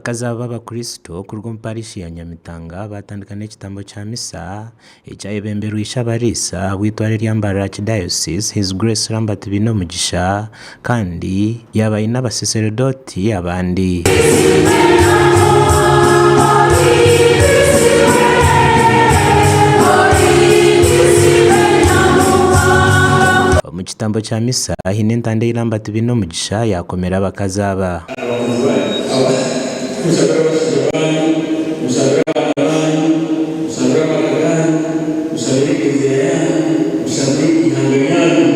Abakazi aba b'Abakristo kuruga omu parishi ya Nyamitanga baatandika n'ekitambo kya misa ekyayebemberwa Ishe-Abariisa ahabw'eitware erya Mbarara Archdiocese, His Grace Lambert Bainomugisha kandi yaaba aine abaseseredooti abandi. Omu kitambo kya misa haine entanda ei Lambert Bainomugisha yaakomera abakazi aba. Mushabire abashaija baanyu, mushabire abaana baanyu, mushabire amaka gaanyu, mushabire ekereziya yaanyu, mushabire eihanga ryanyu.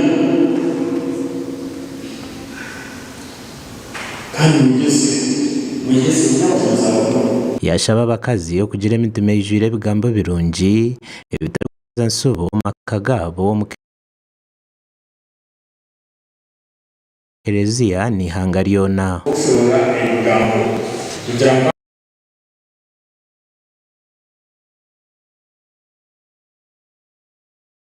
Kandi mwegyese, mwegyese n'abashomesa abakuru. Yaashaba abakazi okugira emitima eijwire ebigambo birungi ebitarikuza nsubo omu maka gaabo omu Ekereziya n'eihanga ryona. Okushoboora ebigambo kugira ngu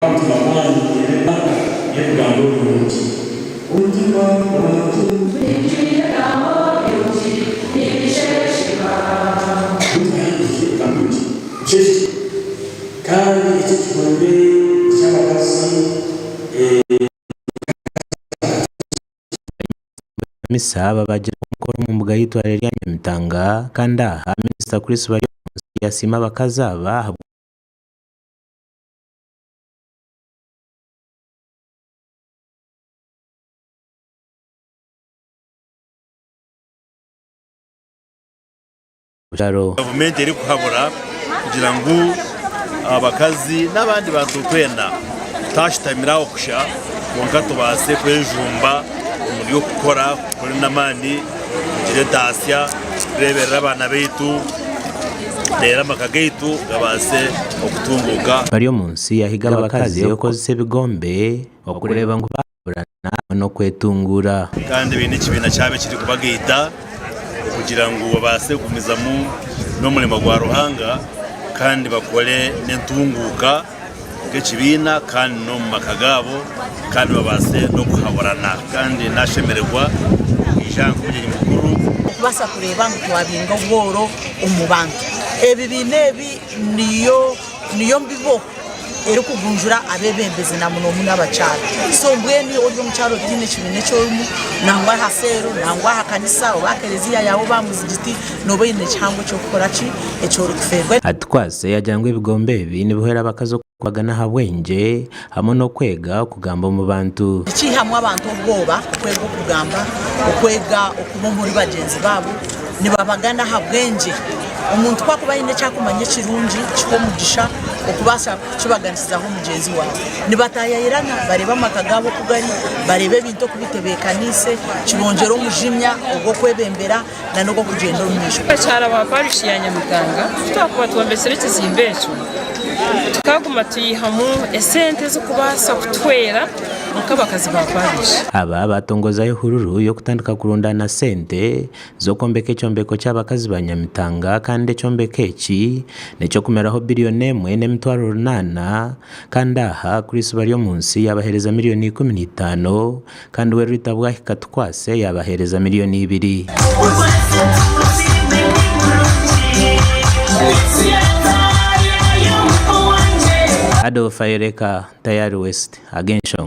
aha mutima gwanyu gugire empaka y'ebigambo birungi. Omutima gwangye. Beitu ayandiikire ebigambo birungi bisheshekye kandi eki ekigombe eky'abakazi. Misa babagira omukoro omu mbuga y'eitware rya Nyamitanga kandi aha Minisita Chris Baryomunsi yasiima abakazi aba ahabwa Gavumenti erikuhabura kugira ngu abakazi n'abandi bantu twena tutashutamira aho kusha kwonka tubaase kwejumba omuri okukora tukore n'amaani tugire entaasya tureeberere abaana baitu reero amaka gaitu gabaase okutunguuka. Baryomunsi yahiga abakazi okukozesa ebigombe okureeba ngu Kurana n'okwetunguura. Kandi baine ekibiina kyabo ekirikubagaita kugira ngu babaase kugumizamu n'omurimo gwa Ruhanga kandi bakore n'entunguuka nk'ekibiina kandi n'omu maka gaabo kandi babaase n'okuhaburana. Kandi nashemererwa kwija aha nk'omugyenyi mukuru. Okubaasa kureeba ngu twabinga obworo omu bantu. Ebibiina ebi niyo mbibo. erikugunjura abeebembezi na munomuno abakyara. So mbwenu iwe ori omukyara otaine ekibiina eki orimu, nangwa aha seero, nangwa aha kanisa oba aha kereziya yaawe oba aha muzigiti, nooba oine ekihango eky'okukora ki? Eki orikufeerwa. Atukwase yaagira ngu ebigombe ebi nibihwera abakazi okubagana aha bwengye hamwe n'okwega okugamba omu bantu. Nikiihamu abantu obwoba okwega okugamba, okwega okuba omuri bagyenzi baabo, nibabagana aha bwengye. Omuntu ku akuba aine eki akumanya ekirungi, kiha omugisha okubaasa kukibaganisizaho mugyenzi waawe. Nibataayayirana bareeba amaka gaabo oku gari, bareeba ebintu oku bitebeekaniise, kibongyera omujinya ogw'okwebembera n'ogw'okugyenda omu maisho. Abakyara ba parish ya Nyamitanga ku twakuba twombekire ekizimbe ekyo tukaguma twihamu esente ezikubaasa kutuhwera nk'abakazi ba parish. Aba baatongozaho ehururu y'okutandika kurundaana sente z'okwombeka ekyombeko ky'abakazi ba Nyamitanga kandi ekyombeko eki n'eky'okumeraho biriyoni emwe n'emitwaro runaana kandi aha Chris Baryomunsi yaabaheereza miriyoni 15 kandi we Rita Bwahika Tukwase yaabaheereza miriyoni ibiri. Adolf Ayereka, Tayari West, Ag'enshonga.